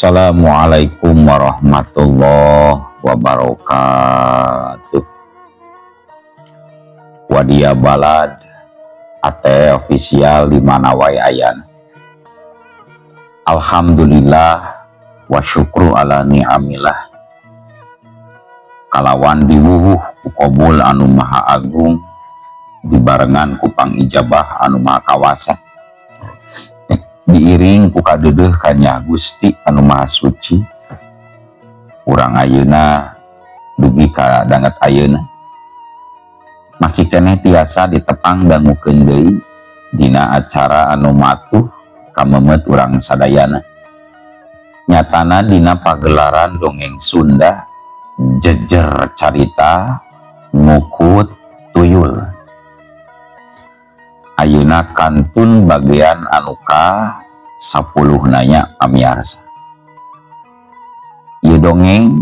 Assalamualaikum warahmatullahi wabarakatuh. Wadia Balad AT official di mana wae ayana. Alhamdulillah wa syukru ala ni'amillah. Kalawan diwuhuh ku qabul anu maha agung dibarengan ku pangijabah anu maha kawasa. Diiring ku kadeudeuh ka Gusti anu maha suci. Urang ayeuna dugi ka danget ayeuna masih keneh tiasa ditepang dangukeun deui dina acara anu matuh kamemet urang sadayana. Nyatana dina pagelaran dongeng Sunda jejer carita ngukut tuyul. Ayeuna kantun bagian anu ka 10 nanya pamiarsa. Ieu dongeng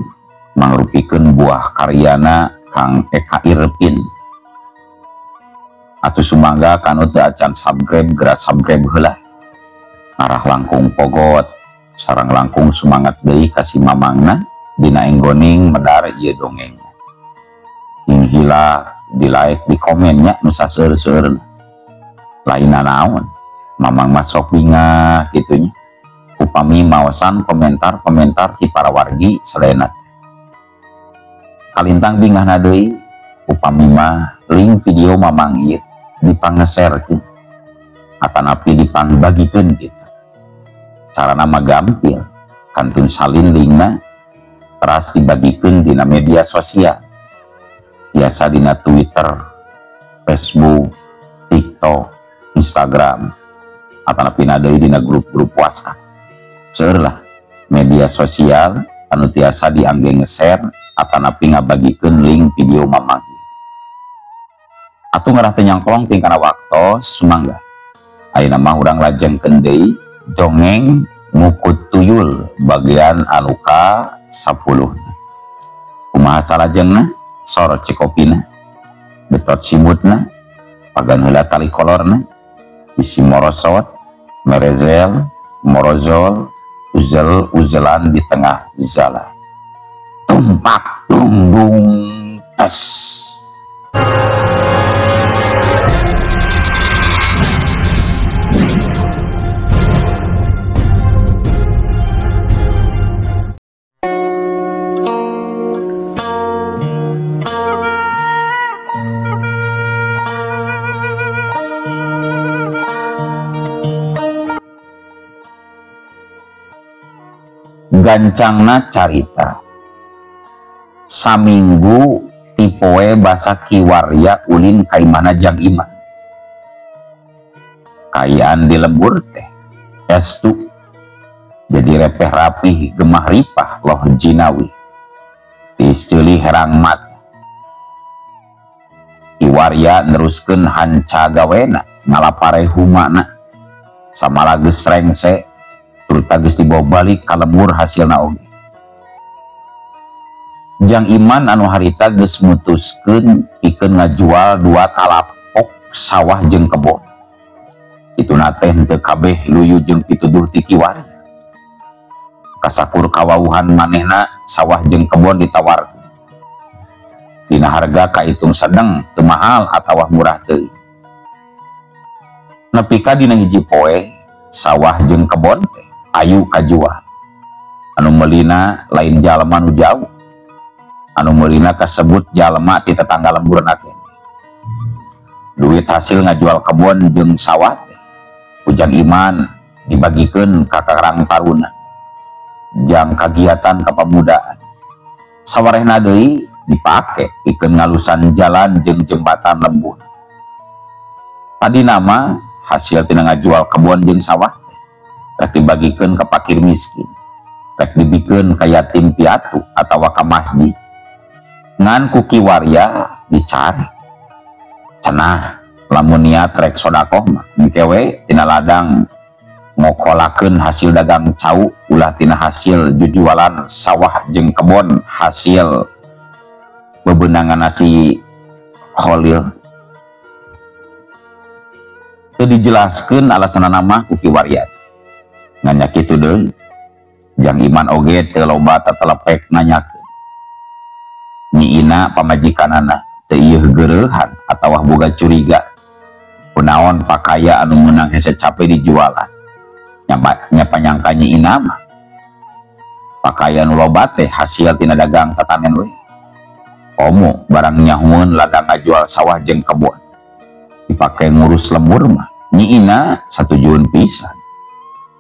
mangrupikeun buah karyana Kang Eka Irpin. Atuh sumangga kanu teu acan subscribe geura subscribe heula. Ngarah langkung pogot sareng langkung sumangat deui ka si mamangna dina enggoning medar ieu dongeng. Inghila di like di komennya nu saseur-seueurna. Lain naon mamang masuk bingah gitunya upami maosan komentar-komentar ti para wargi sadayana. Kalintang bingahna deui upami mah link video mamang ieu dipangeserkeun atanapi dipangbagikeun gitu. Carana mah gampil, kantun salin linkna teras dibagikeun dina media sosial biasa dina Twitter, Facebook, TikTok, Instagram, atanapi deui dina grup-grup WhatsApp. Seueur lah media sosial anu tiasa diangge nge-share atanapi ngabagikeun link video mamang. Atuh ngarah teu nyangkolong tingkana waktos sumangga. Ayeuna mah urang lajengkeun deui dongeng ngukut tuyul bagian anu ka 10. Kumaha salajengna? Sor cikopina, betot simutna, pagan heula tali kolorna, isi morosot, merezel, morozol, uzel uzelan di tengah zala. Tumpak tunggung tes. Gancangna carita saminggu tipoe basa Ki Warya ulin kaimana jang iman kayaan di lembur teh estu jadi repeh rapih gemah ripah loh jinawi tiis ceuli herang mat. Ki Warya neruskeun hanca gawena ngalapare humana samala geus rengse turta geus dibawa balik ka lembur hasilna oge. Jang Iman anu harita geus mutuskeun pikeun ngajual 2 talapok sawah jeung kebon. Ituna teh henteu kabeh luyu jeung pituduh ti Ki Warya. Kasakur kawauhan manehna sawah jeung kebon ditawarkeun. Dina harga kaitung sedeng teu mahal atawa murah teuing. Nepi ka dina hiji poe sawah jeung kebon teh ayu kajual. Anu meulina lain jalma nu jauh. Anu meulina kasebut jalma ti tetangga lemburna teh. Duit hasil ngajual kebon jeung sawah teh ku Jang Iman dibagikeun ka Karang Taruna jang kagiatan kepemudaan. Sawarehna deui dipake pikeun ngalusan jalan jeung jembatan lembur. Tadi nama hasil tina ngajual kebon jeung sawah rek dibagikeun ka fakir miskin, rek dibikeun ka yatim piatu atawa ka masjid. Ngan ku Ki Warya dicari. Cenah lamun niat rek sodakoh mah engke we tina ladang ngokolakeun hasil dagang cau ulah tina hasil jujualan sawah jeung kebon hasil bebenangan nasi Kholil. Teu dijelaskeun alasanna mah ku Ki Warya. Ngan nya kitu deui. Jang Iman oge teu loba tatelepek nanyakeun. Nyi Ina pamajikanana teu ieuh geureuhan atawa boga curiga. Kunaon pakaya anu meunang hese cape dijualan. Nya panyangka Nyi Ina mah pakaya nu loba teh hasil tina dagang tatanen we. Komo barang nyahueun ladang ngajual sawah jeung kebon. Dipake ngurus lembur mah Nyi Ina satujueun pisan.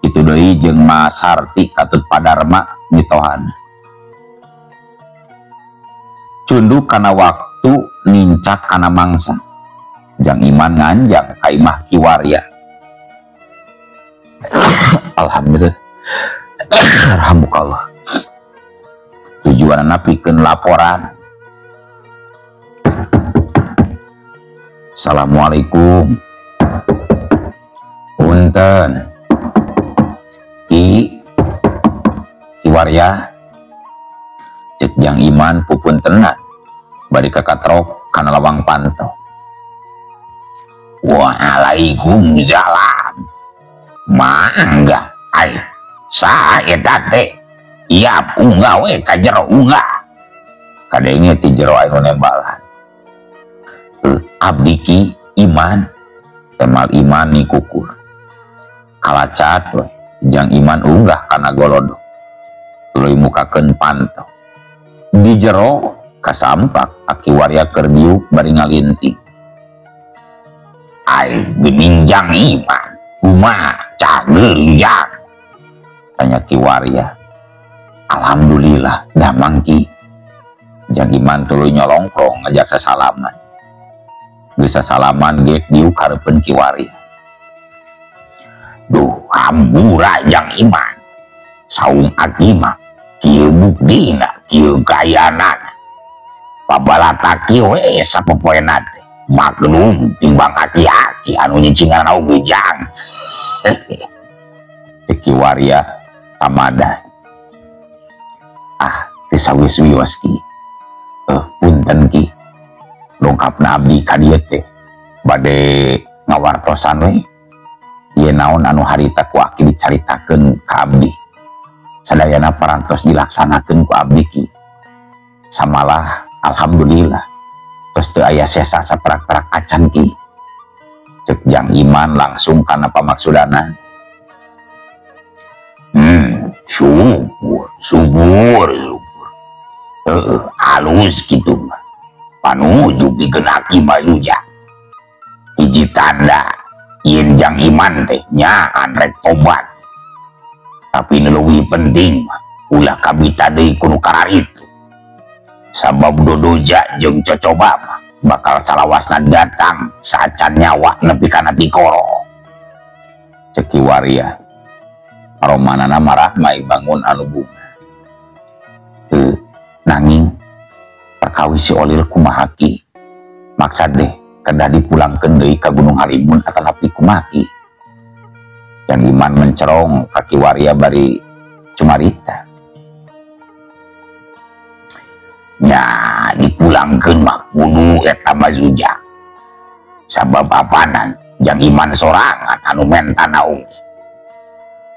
Kitu deui jeung Ma Sarti katut padarma mitohana. Cunduk kana waktu nincak kana mangsa. Jang Iman nganjang ka imah Ki Warya. Alhamdulillah. Alhamdulillah. Tujuanna pikeun laporan. Assalamualaikum. Punten. Ki Warya. Cek Jang Iman pupuntenan bari kakatrok kana lawang panto. Waalaikumsalam. Mangga ai saha eta teh? Iap unggah we ka jero unggah. Kadenge ti jero anu nembalan. Abdi Ki Iman temal Iman ni kukur. Kalacat we Jang Iman unggah kana golodok. Tuluy mukakeun panto. Di jero kasampak Aki Warya keur diuk bari ngalinting. Ai geuning Jang Iman kumaha cageur jang? Tanya Ki Warya. Alhamdulillah damang Ki. Jang Iman tuluy nyolongkrong ngajak sasalaman. Geus sasalaman geuk diuk hareupeun Ki Warya. Duh hampura Jang Iman. Saung aki mah kieu buktina kieu kayanana. Pabalata kieu we sapopoena teh. Maklum timbang aki-aki anu nyicingan oge jang. Cek Ki Warya tamada. Ah teu sawis-wios Ki. Punten Ki. Dongkapna abdi ka dieu teh bade ngawartosan we. Ieu naon anu harita ku aki dicaritakeun ka abdi. Sadayana parantos dilaksanakeun ku abdi Ki. Samalah alhamdulillah tos teu aya sesa saperak-perak acan Ki. Cek Jang Iman langsung kana pamaksudana. Syukur, syukur, syukur. Halus kitu mah. Panuju pikeun aki mah suja. Hiji tanda yen Jang Iman teh nyaan rek tobat. Tapi nu leuwih penting mah ulah kabita deui ku nu kararitu. Sabab dodoja jeung cocoba mah bakal salawasna datang saacan nyawa nepi kana tikoro. Cek Ki Warya. Paromanana marah mai bangun anu bunga. Teu nanging perkawis si Olil kumaha Ki? Maksad deh kedah dipulangkeun deui ka Gunung Halimun atanapi kumaha Ki? Jang Iman mencerong ka Ki Warya bari cumarita. Nya dipulangkeun mah kudu eta mah suja. Sabab apanan Jang Iman sorangan anu mentana oge.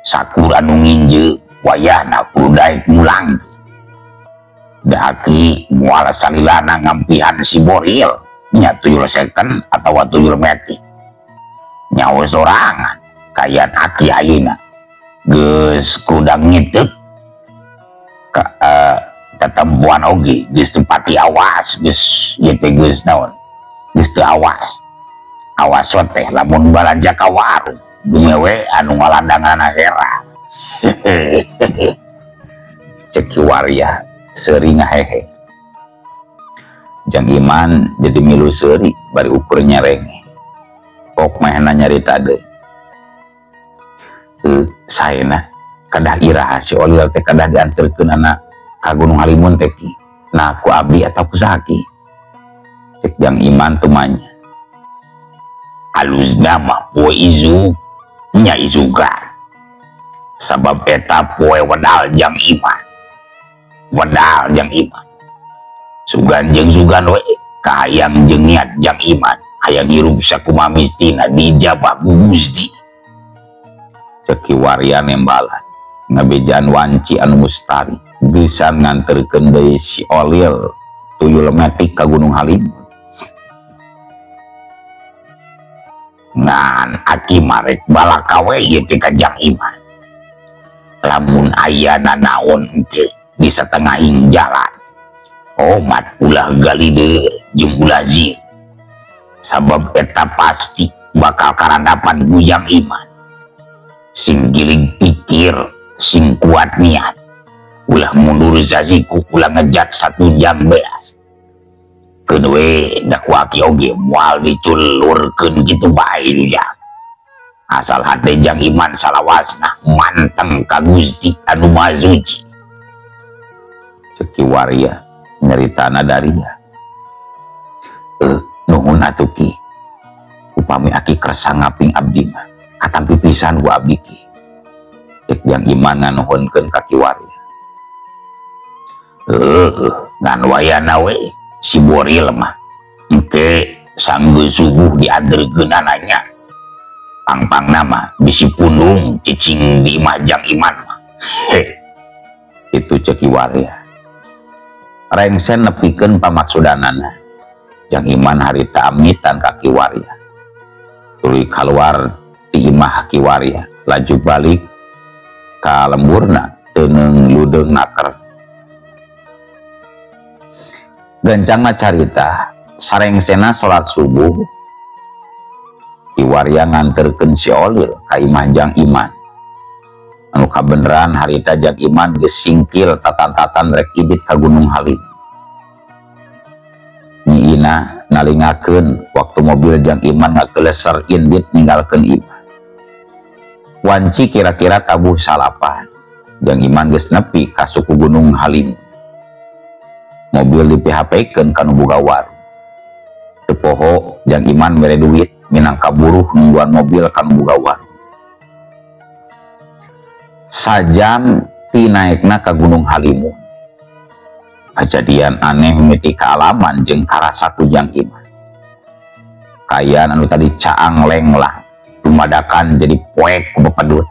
Sakur anu nginje wayahna kudu daek mulang. Dahaki moal salilana ngampihan si Boril nya tuyul second atawa tuyul metik. Nyawa sorangan kayan aki ayeuna geus kudang ngiteup ka tetempuan oge geus teu pati awas geus ieu teh geus naon geus teu awas. Awas teh lamun balanja ka warung dumewe anu ngalandanganna era. Cek Ki Warya seuri ngahehe. Jang Iman jadi milu seuri bari ukur nyerenge. Pok mehna nyarita deui. Saena kedah iraha si Olil teh kedah dianterkeunana ka Gunung Halimun teh Ki. Nah ku abdi atau ku saha Ki? Cek Jang Iman tumanya. Halusna mah poe izu nya izugan. Sabab eta poe wedal Jang Iman. Wedal Jang Iman. Sugan jeung sugan we kahayang jeung niat Jang Iman hayang hirup sakumaha mistina dijabah ku Gusti. Cek Ki Warya nembalan. Ngabejaan wanci anu mustari geusan nganterkeun deui si Olil tuyul metik ka Gunung Halimun. Ngan aki marek balaka we ieu teh ka Jang Iman. Lamun aya nanaon engke di satengahing jalan, omat ulah galideur jeung ulah zir. Sabab eta pasti bakal karandapan ku Jang Iman. Sing giling pikir, sing kuat niat. Ulah mundur zaziku, ulah ngejat 1 jam beas. Keun we da ku aki oge moal diculurkeun kitu bae ujang. Asal hate Jang Iman salawasna manteng ka Gusti anu Maha Suci. Cek Ki Warya nyaritana daria. Nuhun atuh Ki. Upami aki kersa ngaping abdi mah katampi pisan ku abdi Ki. Cek Jang Iman nganuhunkeun ka Ki Warya. Ngan wayana we si Boril mah engke sanggeus subuh diaderkeunananya. Pangpang nama bisi pundung cicing di imah Jang Iman mah. Heh. Itu cek Ki Warya. Rengsen nepikeun pamaksudanana. Jang Iman harita amitan ka Ki Warya. Tuluy kaluar ti imah Ki Warya, laju balik ka lemburna teuneung ludeung naker. Gancangna carita, sarengsena salat subuh Ki Warya nganterkeun si Olil ka imah Jang Iman. Anu kabeneran harita Jang Iman geus singkil tatan-tatan rek ibit ka Gunung Halim. Nyi Ina nalingakeun waktu mobil Jang Iman ngakeleser indit ninggalkeun imah. Wanci kira-kira tabuh salapan. Jang Iman geus nepi ka suku Gunung Halim. Mobil di PHP-keun ka nu boga warung. Teu poho Jang Iman mere duit minangka buruh nungguan mobil ka nu boga warung. Sajam ti naekna ka Gunung Halimun. Kajadian aneh mimiti kaalaman jeung karasa ku Jang Iman. Kaayaan anu tadi caang lenglah dumadakan jadi poek ku bepedut.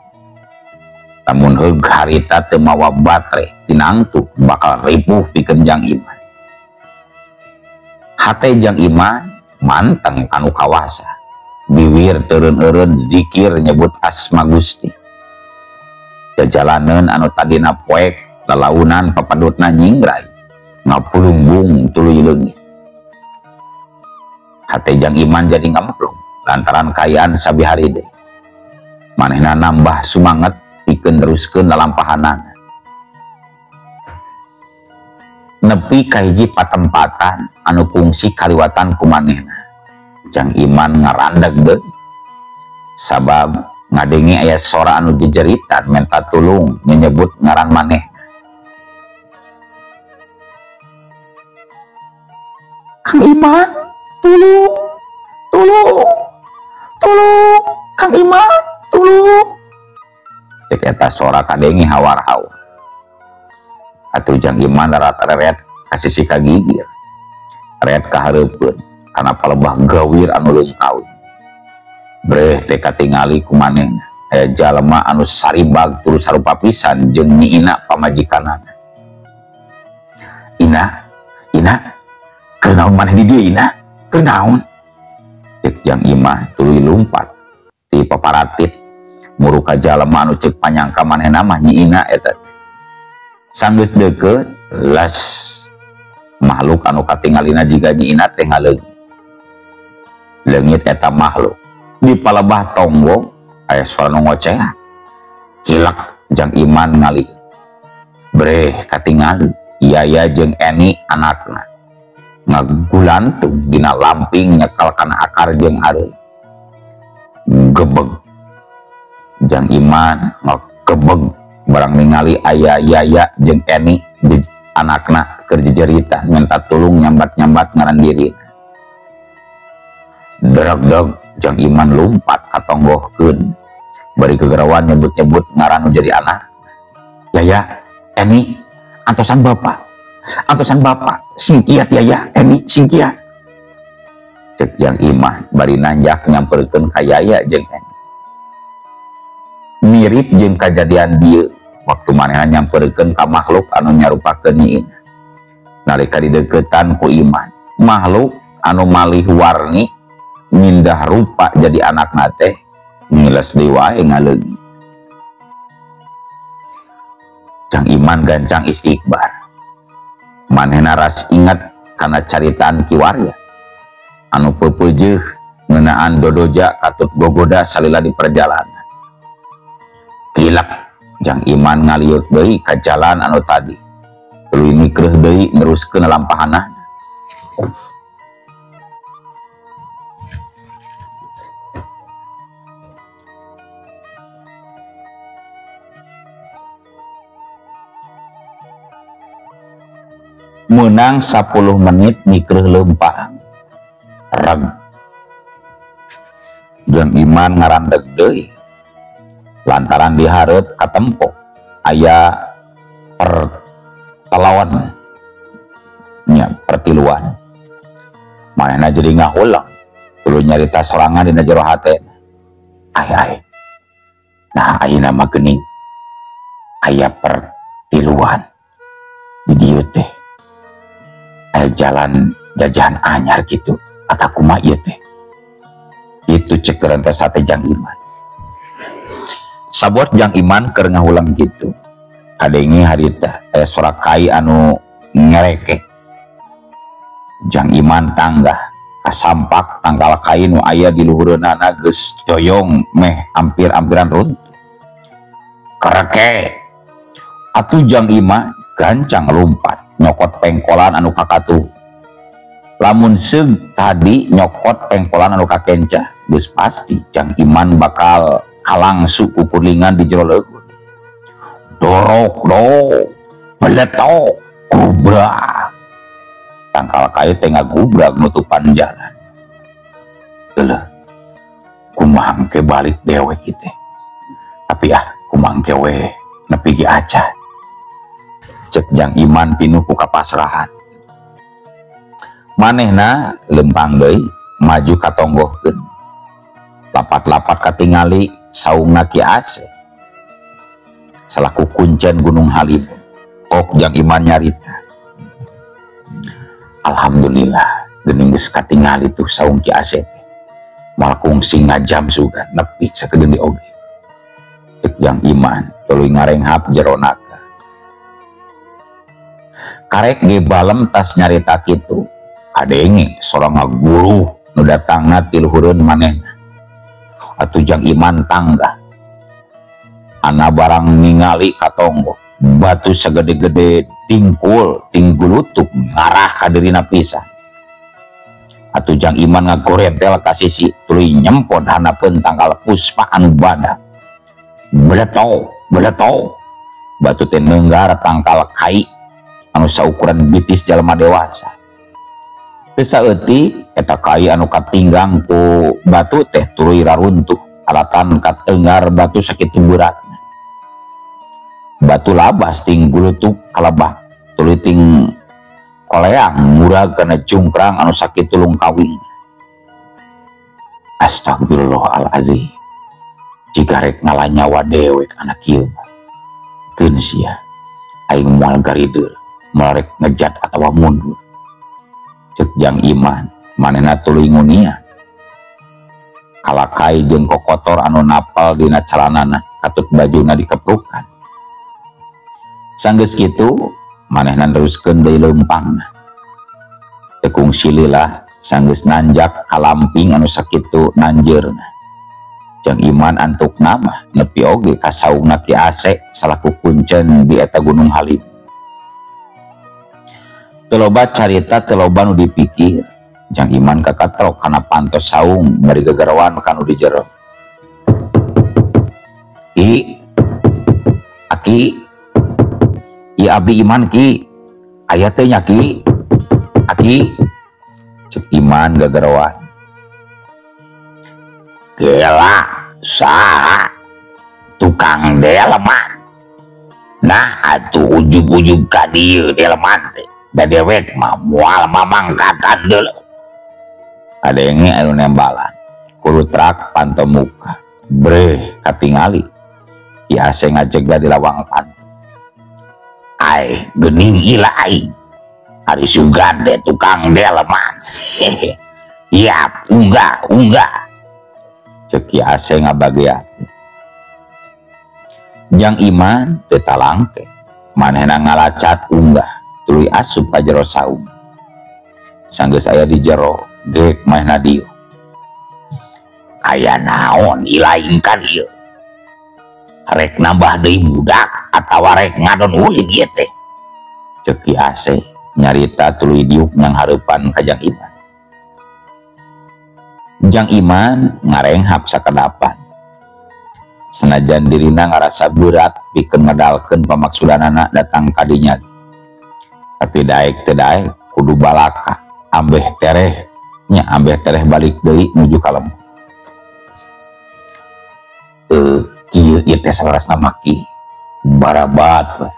Lamun heug harita teu mawa batre tinangtu bakal ripuh pikeun Jang Iman. Hate Jang Iman manteng kanu kawasa. Biwir teureun-eureun zikir nyebut asma Gusti. Jajalaneun anu tadina poek lalaunan papadutna nyingrai ngapulunggung tuluy leungit. Hate Jang Iman jadi ngamplung lantaran kaayaan sabi hari deui. Manehna nambah sumanget pikeun neruskeun lalampahanana. Nepi ka hiji patempatan anu kungsi kaliwatan ku manehna. Jang Iman ngarandag deui. Sabab ngadenge aya sora anu jejeritan menta tulung nyebut ngaran manehna. Kang Iman, tulung, tulung, tulung, Kang Iman, tulung. Cek eta sora kadenge hawar-hawar. Atuh Jang Iman rata-reret ka sisi ka gigir. Ret ka hareupeun kana palebah gawir anu leungkawi. Breh teh katingali ku manehna aya jalma anu saribag tur sarupa pisan jeung Nyi Ina pamajikanana. Ina, Ina, keur naon maneh di dieu Ina? Keur naon? Cek Jang Imah tuluy lumpat ti paparatit muru ka jalma anu cek panyangka manehna mah Nyi Ina eta teh. Sanggeus deukeut las makhluk anu katingalina jiga Nyi Ina teh ngaleungit. Leungit eta makhluk di palebah tonggong aya suara nu ngoceh. Kilak Jang Iman ngali. Breh katingali Yaya jeung Eni anakna ngagulantung dina lamping nyekal kana akar jeung areuy. Gebeg Jang Iman ngagebeg barang ningali aya Yaya jeung Eni anakna keur jejeritan minta tulung nyambat-nyambat ngaran diri. Dereg-deg Jang Iman lumpat katonggohkeun bari kegerawan nyebut-nyebut ngaran nu jadi anak. Yaya, Eni, antosan bapak, antosan bapak, singkiat Yaya, Eni, singkiat. Cek Jang Iman bari nanjak nyamperkeun ka Yaya jeung Eni. Mirip jeung kajadian dieu Waktu manehna nyamperkeun ka makhluk anu nyarupakeun nyiina. Nalika dideukeutan ku Iman, makhluk anu malih warni mindah rupa jadi anakna teh ngiles deui wae ngaleungit. Jang Iman gancang istighbar. Manehna ras ingat kana caritaan Ki Warya anu peupeujeuh ngeunaan dodoja katut gogoda salila di perjalanan. Kilap Jang Iman ngaliut deui ka jalan anu tadi. Tuluy mikreuh deui neruskeun lampahanana. Menang 10 menit mikreuh leumpang. Reg. Jang Iman ngarandeg deui. Lantaran dihareup katempo aya pertelawan nya pertiluan. Manehna jadi ngahulang tuluy nyarita sorangan dina jero hate. Ai ai. Nah ayeuna mah geuning aya pertiluan di dieu teh. Aya jalan jajahan anyar kitu atawa kumaha ieu teh. Itu cek rentas hate Jang Iman. Sabot Jang Iman keur ngahulang kitu. Kadenge harita aya sora kai anu ngerekek. Jang Iman tanggah kasampak tanggal kai nu aya di luhureunana geus doyong meh ampir-ampiran runtuh. Kereke. Atuh Jang Iman gancang lumpat nyokot pengkolan anu kakatuh. Lamun seug tadi nyokot pengkolan anu kakenca geus pasti Jang Iman bakal kalangsu kukulingan di jero leuweung. Dorok do, beletok, gubrak. Tangkal kai teh ngagubrak nutupan jalan. Geuleuh. Kumaha engke balik dewek ieu teh. Tapi ah, kumaha engke we nepi ge acan. Cek Jang Iman pinuh ku kapasrahan. Manehna lempang deui maju ka tonggohkeun. Lapat-lapat katingali saungna Ki Ase salaku kuncen Gunung Halimun. Ok Jang Iman nyarita, alhamdulillah geuning geus katingali tuh saung Ki Ase teh. Moal kungsi ngajam sugan nepi sakedeung oge. Cek Jang Iman tuluy ngarenghap jero naga. Karek ge balem tas nyarita kitu kadenge sora ngaguruh nu datangna ti luhureun manehna. Atuh Jang Iman tanggah. Ana barang ningali katonggo batu segede-gede tingkul tinggulutuk ngarah ka dirina pisan. Atuh Jang Iman ngagorentel ka sisi tuluy nyempot handapeun tangkal puspa anu badak. Beletok beletok batu teh neunggar tangkal kai anu saukuran bitis jalma dewasa. Teu saeutik eta kai anu katinggang ku batu teh tuluy raruntuh alatan katenggar batu sakitu beratna. Batu labas ting gulutuk kalebah tuluy ting koleang murag kana jungkrang anu sakitu lungkawing. Astagfirullahalazim. Jika rek ngalanyawa dewek anak kieu mah. Keun sia aing moal garideul, moal rek ngejat atawa mundur. Cek Jang Iman manehna tuluy ngunia. Kalakai jeung kokotor anu napal dina calanana katut bajuna dikeprukan. Sanggeus kitu manehna neruskeun deui leumpangna. Teu kungsi lila sanggeus nanjak kalamping anu sakitu nanjeurna. Jang Iman antuk nama nepi oge ka saungna Ki Ase salaku kuncen di eta Gunung Halim. Teu loba carita teu loba nu dipikir. Jang Iman kakatrok kana pantos saung bari gagarawan kanu di jero. Ki Aki ieu abdi Iman Ki aya teh nya Ki Aki cek Iman gagarawan. Gela saha tukang delman. Nah atuh ujug-ujug ka dieu delman teh. Da dewek mah moal mamangkatan deuleu. Kadenge anu nembalan kulutrak panto muka breh katingali Ki Ase ngajegla di lawang panto. Ai geuning ilaing ari sugan deh tukang delman. Yap unggah unggah cek Ki Ase ngabagean. Jang Iman teu talangke manehna ngalacat unggah tuluy asup ka jero saung. Sanggeus aya di jero geek manehna dieu. Aya naon ilaing kan ieu? Rek nambah deui budak atawa rek ngadon ulin ieu teh? Cek Ki Ase nyarita tuluy diuk nang hareupan ka Jang Iman. Jang Iman ngarenghap sakedapan. Senajan dirina ngarasa berat pikeun ngedalkeun pamaksudanana datang ka dinya. Tapi daek teu daek kudu balaka ambeh tereh nya ambeh tereh balik deui nuju ka lembur. Kieu ieu teh salarasna maki barabat we.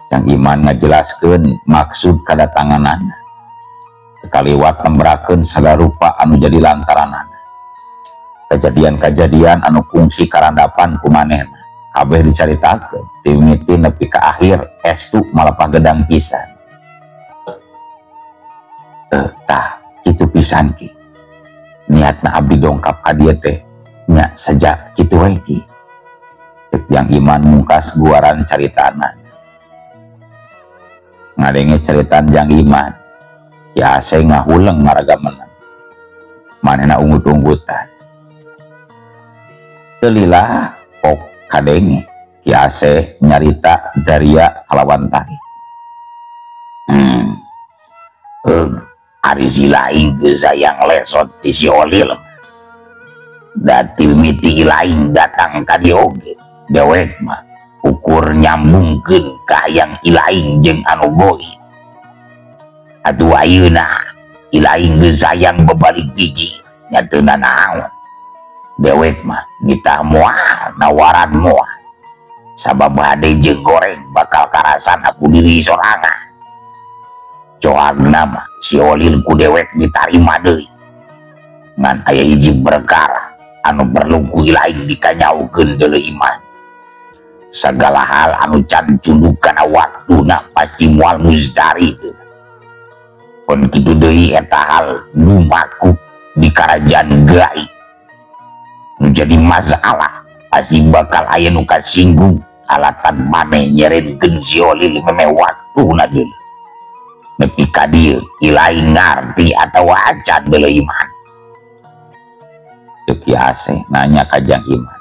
Jang Iman ngajelaskeun maksud kadatanganana. Kaliwat nembrakeun sagala rupa anu jadi lantaranana. Kejadian-kejadian anu kungsi karandapan ku manehna kabeh dicaritakeun ti mimiti nepi ka akhir estu malapah gedang pisan. Tah kitu pisan ki. Niatna abdi dongkap ka dieu teh nya sejak kitu we ki. Cek Jang Iman mungkas guaran caritana. Ngadenge caritaan Jang Iman, Ki Ase ngahuleng maraga menang. Manehna unggut-unggutan. Telilah pok kadenge Ki Ase nyarita daria kalawan tarik. Ari si laing geus hayang lesot ti si Olil. Dati miti laing datang ka dieu oge. Dewek mah ukur nyambungkeun ka hayang ilaing jeung anu goib. Atuh ayeuna ilaing geus hayang babalik gigi nya teu nanaon. Dewek mah nitah moal nawaran moal. Sabab hade jeung goreng bakal karasana ku diri sorangan. Coagna mah si Olil ku dewek ditarima deui. Ngan aya hiji perkara anu perlu ku ilaing dikanyaukeun deuleu iman. Segala hal anu can cunduk kana waktuna pasti moal mustari teu. Pun kitu deui eta hal lumaku di kerajaan gaib. Nu jadi masalah pasti bakal aya nu kasinggung alatan maneh nyerenkeun si Olil memeh waktuna deuleu. Nepi ka dieu ilaing ngarti atawa acan deuleu iman. Cek Ki Ase nanya ka Jang Iman.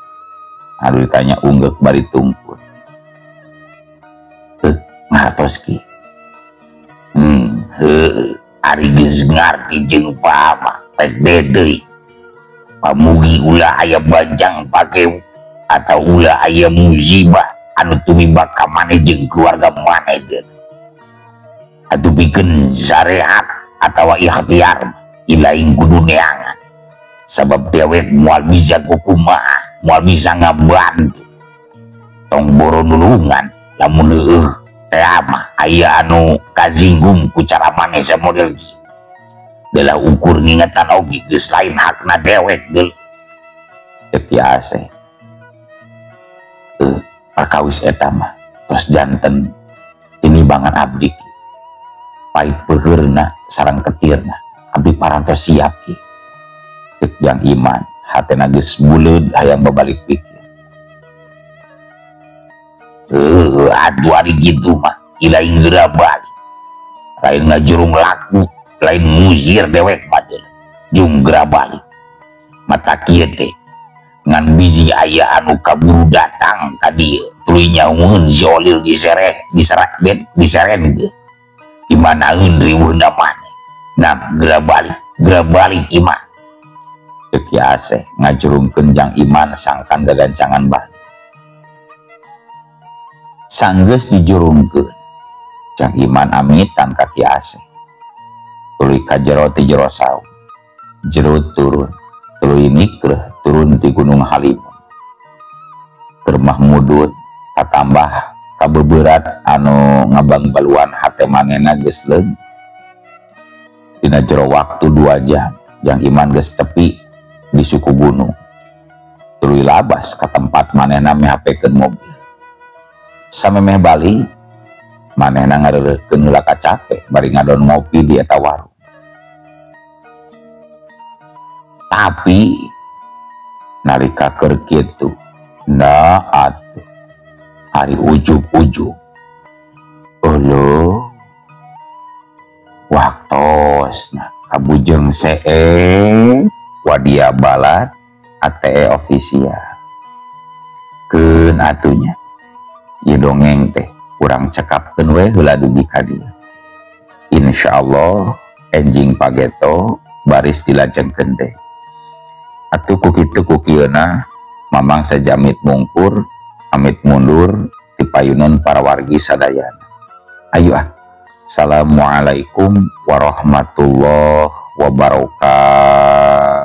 Anu ditanya unggeuk bari tungkun. Ngartos ki. Heuh, ari geus ngarti jeung paham pek deui. Pamugi ulah aya bajang pake atau ulah aya musibah anu tumibak ka maneh jeung keluarga maneh deui. Atuh pikeun syariat atawa ikhtiar ilaing kudu neangan. Sabab dewek moal bisa kukumaha, moal bisa ngabantu. Tong boro nulungan lamun heueuh teh mah aya anu kasinggung ku cara maneh samodel kieu. Delah ukur ngingetan oge geus lain hakna dewek deul. Cek Ki Ase. Perkawis eta mah tos janten tinibangan abdi ki. Pait peuheurna sareng ketirna abdi parantos siap ki. Cek Jang Iman hatena geus buleud hayang babalik pikir. Aduh ari kitu mah ilaing geura balik. Lain ngajurung laku, lain ngusir dewek mah deuleu. Jung geura balik. Mata kieu teh ngan bisi aya anu kaburu datang ka dieu tuluy nyaungeun si Olil disereh diserak ben diseren ge. Di manaeun riweuhna maneh. Nah, geura balik imah. Cek Ki Ase ngajurungkeun Jang Iman sangkan gagancangan balik. Sanggeus dijurungkeun Jang Iman amitan ka Ki Ase. Tuluy ka jero ti jero saung. Jero turun, tuluy nikreuh turun ti Gunung Halimun. Keur mah mudut katambah kabeberat anu ngabangbaluan hate manehna geus leung. Dina jero waktu 2 jam Jang Iman geus tepi di suku gunung. Tuluy labas ka tempat manehna mihapekeun mobil. Samemeh balik Manehna ngareureuhkeun heula kacape bari ngadon ngopi di eta warung. Tapi nalika keur kitu, nah atuh hari ujug-ujug eueuh waktosna kabujeng see wadia balad ATE official keun atunya ieu dongeng teh urang cekapkeun we heula dugi ka dieu. Insyaallah enjing pageto baris dilajengkeun deui. Atuh ku kitu ku kieuna mamang sajamit mungkur amit mundur dipayunan para wargi sadayana. Ayo ah. Assalamualaikum warahmatullahi wabarakatuh.